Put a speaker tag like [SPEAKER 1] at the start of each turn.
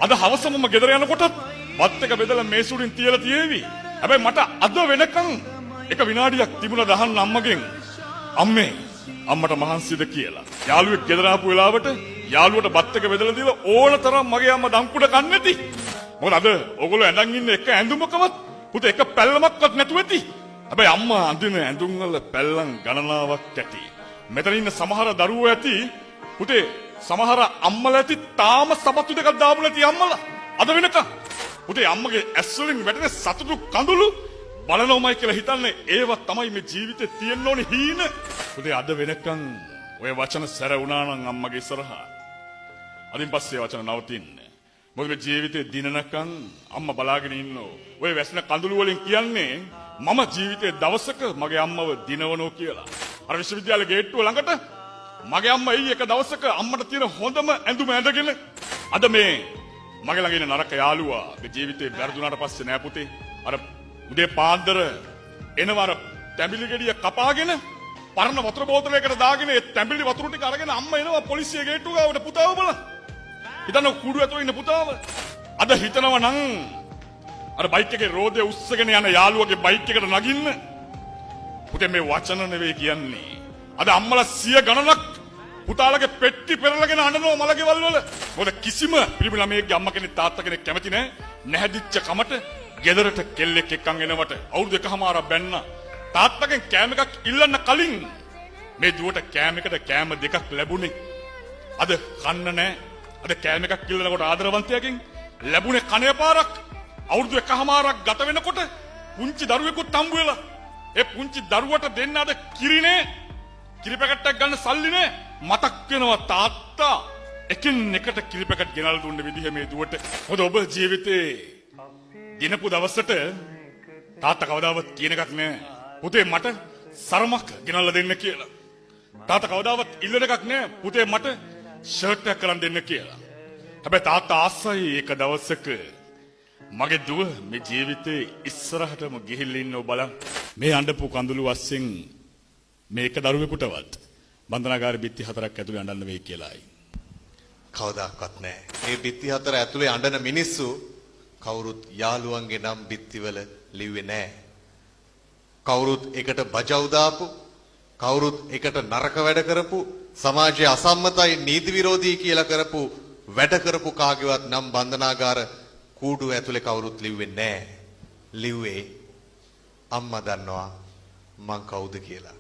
[SPEAKER 1] අද හවස මම ගෙදර යනකොටත් බත් එක බෙදලා මේස උඩින් තියලා තියේවි. හැබැයි මට අද වෙනකන් එක විනාඩියක් තිබුණා දහන්න අම්මගෙන්, අම්මේ අම්මට මහන්සිද කියලා. යාළුවෙක් ගෙදර ආපු වෙලාවට යාළුවට බත් එක බෙදලා දීලා ඕන තරම් මගේ අම්මා දම්කුඩ කන්නේ නැති. මොකද අද ඔයගොල්ලෝ ඇඳන් ඉන්න එක ඇඳුමකවත් පුතේ එක පැල්ලමක්වත් නැතුව ඇති. හැබැයි අම්මා අඳින ඇඳුම් වල පැල්ලම් ගණනාවක් ඇති. මෙතන ඉන්න සමහර දරුවෝ ඇති පුතේ, සමහර අම්මලා ඇති තාම සපත්තු දෙකක් දාපු නැති අම්මලා අද වෙනකන්. පුතේ, අම්මගේ ඇස් වලින් වැටෙන සතුටු කඳුළු බලනවමයි කියලා හිතන්නේ. ඒවා තමයි මේ ජීවිතේ තියෙන්න ඕනේ හීන. පුතේ, අද වෙනකන් ඔය වචන සැර වුණා නම් අම්මගේ ඉස්සරහා, අදින් පස්සේ වචන නවතින්න. මොකද මේ ජීවිතේ දිනනකන් අම්මා බලාගෙන ඉන්නෝ. ඔය වැසෙන කඳුළු වලින් කියන්නේ මම ජීවිතේ දවසක මගේ අම්මව දිනවනෝ කියලා. අර විශ්වවිද්‍යාල ගේට්ටුව ළඟට මගේ අම්මා එයි එක දවසක අම්මට තියෙන හොඳම ඇඳුම ඇඳගෙන. අද මේ මගේ ළඟ ඉන්න නරක යාළුවා මේ ජීවිතේ වැරදුනාට පස්සේ නෑ පුතේ, අර උදේ පාන්දර එනවා අර තැඹිලි ගෙඩිය කපාගෙන පරණ වතුර බෝතලයකට දාගෙන ඒ තැඹිලි වතුර ටික අරගෙන අම්මා එනවා පොලිසිය ගේට්ටුව ගාවට පුතාව බලන්න. හිතන්න කුඩු ඇතුලේ ඉන්න පුතාව. අද හිතනවා නම් අර බයික් එකේ රෝදේ උස්සගෙන යන යාළුවගේ බයික් එකට නගින්න. පුතේ, මේ වචන නෙවෙයි කියන්නේ. අද අම්මලා සිය ගණනක් පුතාලගේ පෙට්ටි පෙරලගෙන අඬනවා මලගෙවල් වල. මොකද කිසිම පිරිමි ළමයෙක්ගේ අම්මා කෙනෙක් තාත්තා කෙනෙක් කැමති නෑ නැහැදිච්ච කමට ගෙදරට කෙල්ලෙක් එක්කන් එනවට. අවුරුදු එකහමාරක් බැන්න. තාත්තගෙන් කෑම එකක් ඉල්ලන්න කලින් මේ දුවට කෑම එකට කෑම දෙකක් ලැබුණේ. අද කන්න නෑ. අද කෑම එකක් ඉල්ලනකොට ආදරවන්තයාගෙන් ලැබුණේ කනේ පාරක්. අවුරුදු එකහමාරක් ගත වෙනකොට පුංචි දරුවෙකුත් හම්බ වෙලා. ඒ පුංචි දරුවට දෙන්න අද කිරි නෑ. කිරි පැකට් එකක් ගන්න සල්ලි නෑ. මතක් වෙනවා තාත්තා එකින් එකට කිරි පැකට් ගෙනල්ලා දුන්න විදිහ මේ දුවට. මොකද ඔබ ජීවිතේ දිනපු දවසට තාත්තා කවදාවත් කියන එකක් නෑ, පුතේ මට සරමක් ගෙනල්ලා දෙන්න කියලා. තාත්තා කවදාවත් ඉල්ලන එකක් නෑ, පුතේ මට ෂර්ට් එකක් කරන් දෙන්න කියලා. හැබැයි තාත්තා ආසයි එක දවසක මගේ දුව මේ ජීවිතේ ඉස්සරහටම ගිහිල්ලා ඉන්නව බලන්න. මේ අඬපු කඳුළු අස්සෙන් මේ එක දරුවෙකුටවත් බන්ධනාගාර බිත්ති හතරක් ඇතුලේ අඬන්න වෙයි කියලායි.
[SPEAKER 2] කවදාක්වත් නෑ. මේ බිත්ති හතර ඇතුලේ අඬන මිනිස්සු කවුරුත් යාළුවන්ගේ නම් බිත්තිවල ලිව්වේ නෑ. කවුරුත් එකට බජව් දාපු, කවුරුත් එකට නරක වැඩ කරපු, සමාජයේ අසම්මතයි නීති විරෝධී කියලා කරපු වැඩ කරපු කාගේවත් නම් බන්ධනාගාර කූඩුව ඇතුලේ කවුරුත් ලිව්වේ නෑ. ලිව්වේ අම්මා දන්නවා මං කවුද කියලා.